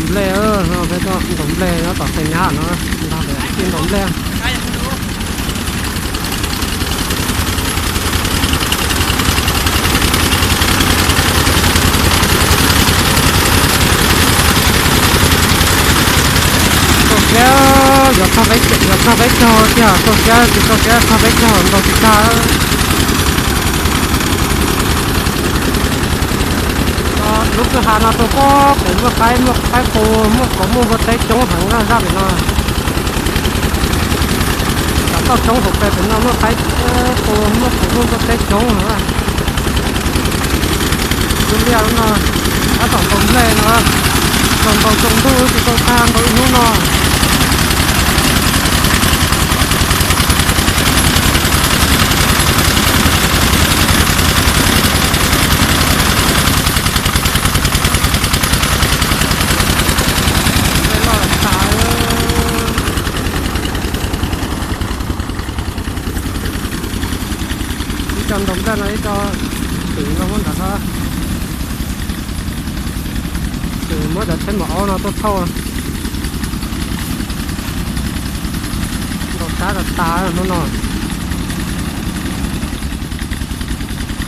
Nplej, peb tuaj ntaus nplej nyob tom tej nyab no, ntaus nplej. Txoj kev yuav txog peb caug thiab, txoj kev tsis txoj kev txog peb caug ntaus tsis tag. Lub kwj ha no rau pob pem muaj qaib, muaj qaib qus, muaj kauv, muaj npua teb coob heev na zaj pem no. Tom toj roob hauv pes pem no muaj qaib qus, muaj kauv, muaj npua teb coob heev. Lub liaj no tab tom ntaus nplej no, ntaus ntaus tsaus ntuj tsis tau tag, ntaus ib hnub no. Ib co ntaus nplej no ib co twm no muab ntawd, twm muab cov tsheb maum aub no tuaj thauj. Ntaus sab tas tas hnub no.